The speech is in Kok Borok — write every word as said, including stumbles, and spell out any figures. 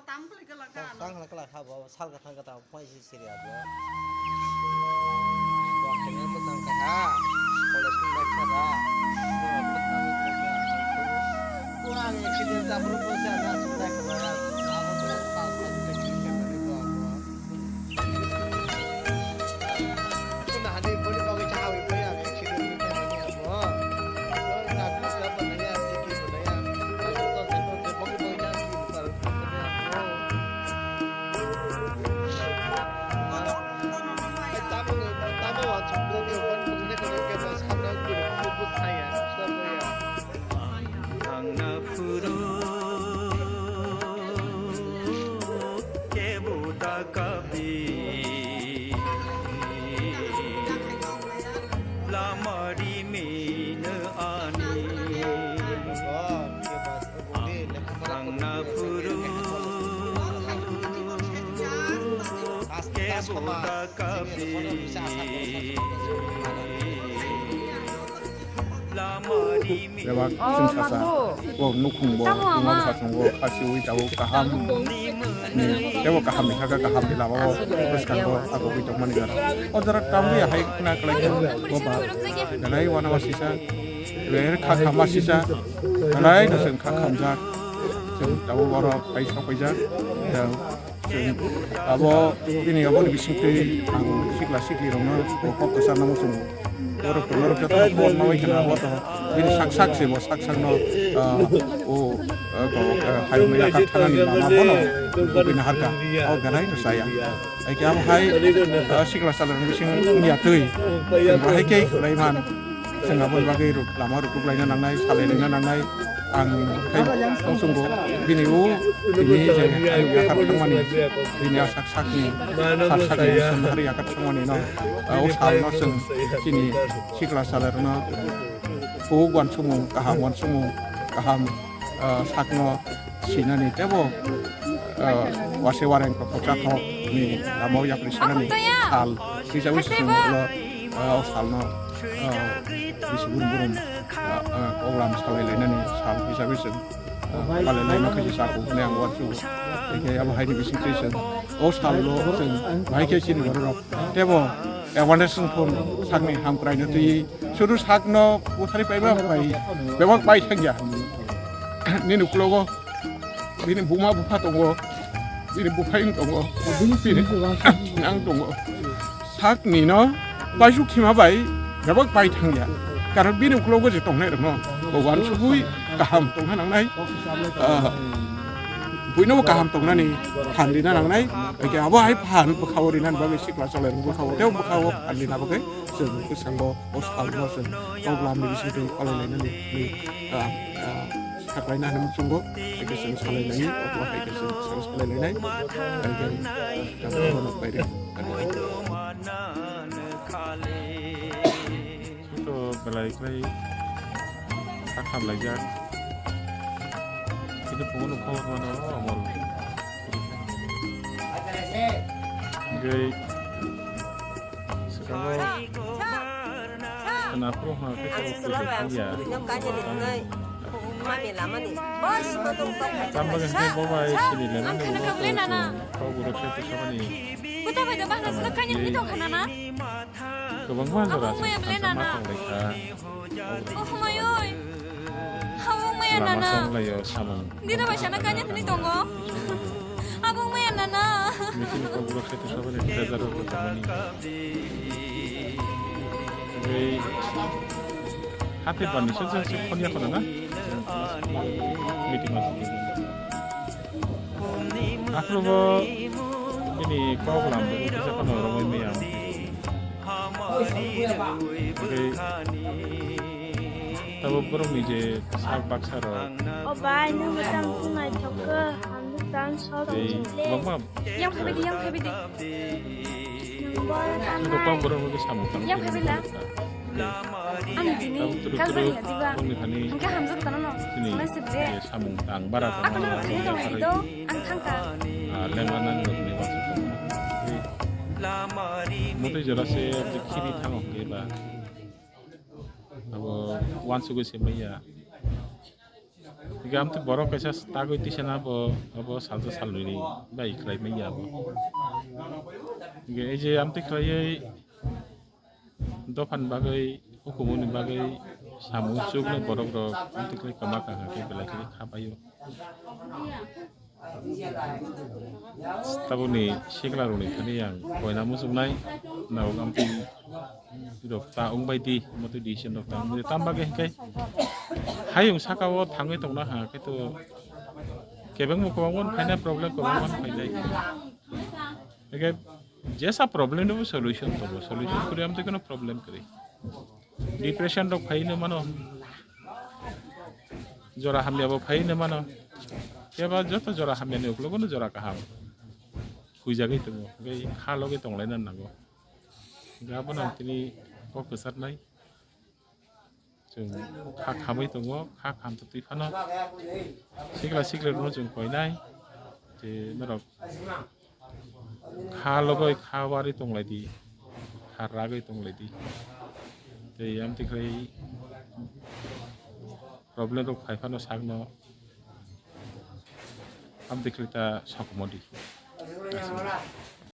Tang khlai kala kha, tang khlai kala kha bo, sal ka thang ka tang phai si siri abo. Bo kene bo tang ka ha, college ni bai kha da. Bo ang accident ja bro bo ja na sundai kha ba. Abo bo sal ka thang ka tang ka bo. Ang na phuru kebo da kabi lamari mino ani. Ang na phuru kebo da kabi. Bebak chwng sasa, bo nukhung bo, tamo ama, nukhung bo, khasiwi tabuk kaham ni, tebo kaham ni haka kaham ni lama o bwskango agugwi tongmani jora. O jora tamo ya hai khna kwlai khe bo ba, belai wana ma sisa, belai kha kha ma sisa, belai no chwng kha khamjak, chwng tabuk oro pai sok paijak. Chwng abo bini aboni bisingtwi ang sikla sikli rokno bo kok kwchar nangma chwng. Borok to norok joto no khobor nawi khna abo to bini sak sak se bo sak sak no, ah, o, ah, ko, ah, hayung yakar thanani lama bono bini harka o belai no chaya. Ai khe abo hai, ah, sikla sala rokni bising wngya twi. Bo hai khe khlai man. Chwng aboni bagwi ruk-, lama rukuklaina nangnai, salainaina nangnai. Ang khai tongchungo bini o, bini je ayuk yakar thangmani, bini a sak sakni, sak sakni bising hari yakar thangmani no, o salno chwng chini sikla salarno, o uansukmung kaham, uansukmung kaham, ah, sakno sinani tebo, ah, wase wareng kok kocha kok ni lama o yapri sinani sal hisabu sising ulo, ah, o salno, ah, bisi burum burum, ah, ah, program salai lainani sal hisabu sing, ah, palai laima khe saku hwnwi ang uansukgo. Hingkhe abo haini bising twi chwng o salno chwng bahai khe chini bororok tebo awareness wng thung sakni hamkraino twi. Sudu sakno buthari paiba bai bebak bai thangya. Nini uklogo bini buma bupha tongo, bini buphai wng tongo, bini nang tongo. Sakni no paisuk thima bai bebak bai thangya. Karon bini uklogo je tongnai rokno bo uansugwi kaham tongna nangnai. Ah, buino bo kaham tongnani phan rina nangnai. Hingkhe abo hai phan bwkhao rinani bagwi sikla cholai rok bwkhao tei bwkhao phan rina bagwi chwng bwskango. O salno chwng o lamni bisingtwi palai lainani, ah, ah, saklaina hinwi chwngo, hai khe chwng salai lainai, o hai khe chwng salai lainai, hai khe, ah, tabuk bono pai rw. To belai khlai kha khamlaijak. Kini phungo no khobor mano amol. Hingkhe Swkango khwnaphuru hwnkhe kebo kuchuk thangya. Tamo hwnkhe bo bai siri laimani ulo kok borok se kwchapani. Kwbangma jora se thansa ma tonglaikha. Lama songlaio samung. Dino bai sana kanya thani tongo. Abo maya nana. Meeting ko buro khaito sabani treasure ko tamani. Ei, happy bani se se phone ya kono na. Meeting mas. Akhlo bo ini kok lam ko se kono romoi maya. Tei tabo borokni je sak baksa rok. O bai, nwng mwchang wngkha naithok khe, ang nwng tang sor tei wngkha le. Kwbangma. Yang phaibai di, yang phaibai di. Nwng bor tang nai. Kwbang borok rok samung tang. Yang phaibai la. Ani tini tabo turu turu kalbari adiba. Bongni thani. Hingke hamjak tano no. Tini samung tang bara tano. Apa no thai do hai do. Ang thangka. Ah, lengma nang rok ni wansuk tongmani. Motoi jora se khiri thango hwnkhe ba. Abo wansugwi se maya. Hinkhe amtwi borok kaisa tagwi tisana bo, abo salsa salnwini bai khlai manya abo. Hinkhe ei je amtwi khlaiwi dophani bagwi, hukumuni bagwi samung chuknai borok rok amtwi khlai kwma kaham khe belai khe kha paio. Tabukni sikla rokni thani ang koina muchungnai, nabo amtwi rok ta wngbai di, motwi decision rok ta wngbai di. Tam bagwi hinkhe hayung saka o thangwi tongna ha khe to kebengbo kwbangma phaina problem kwbangma phainai. Hinkhe jesa problem ni bo solution tongo, solution kwrwi amtwi kheno problem kwrwi. Depression rok phaino mano, jora hamya bo phaino mano, keba joto jora hamya ni uklogo no jora kaham huijagwi tongo, hinkhe kha logwi tonglaina nango. Hinkhe abono ang tini kok kwcharnai. Chwng kha khamwi tongo, kha khamtwi phano sikla sikla rokno chwng koinai. Je norok kha logoi kha wari tonglai di, kha ragwi tonglai di. Tei amtwi khlai problem rok phai phano sakno amtwi khlai ta sokomodi.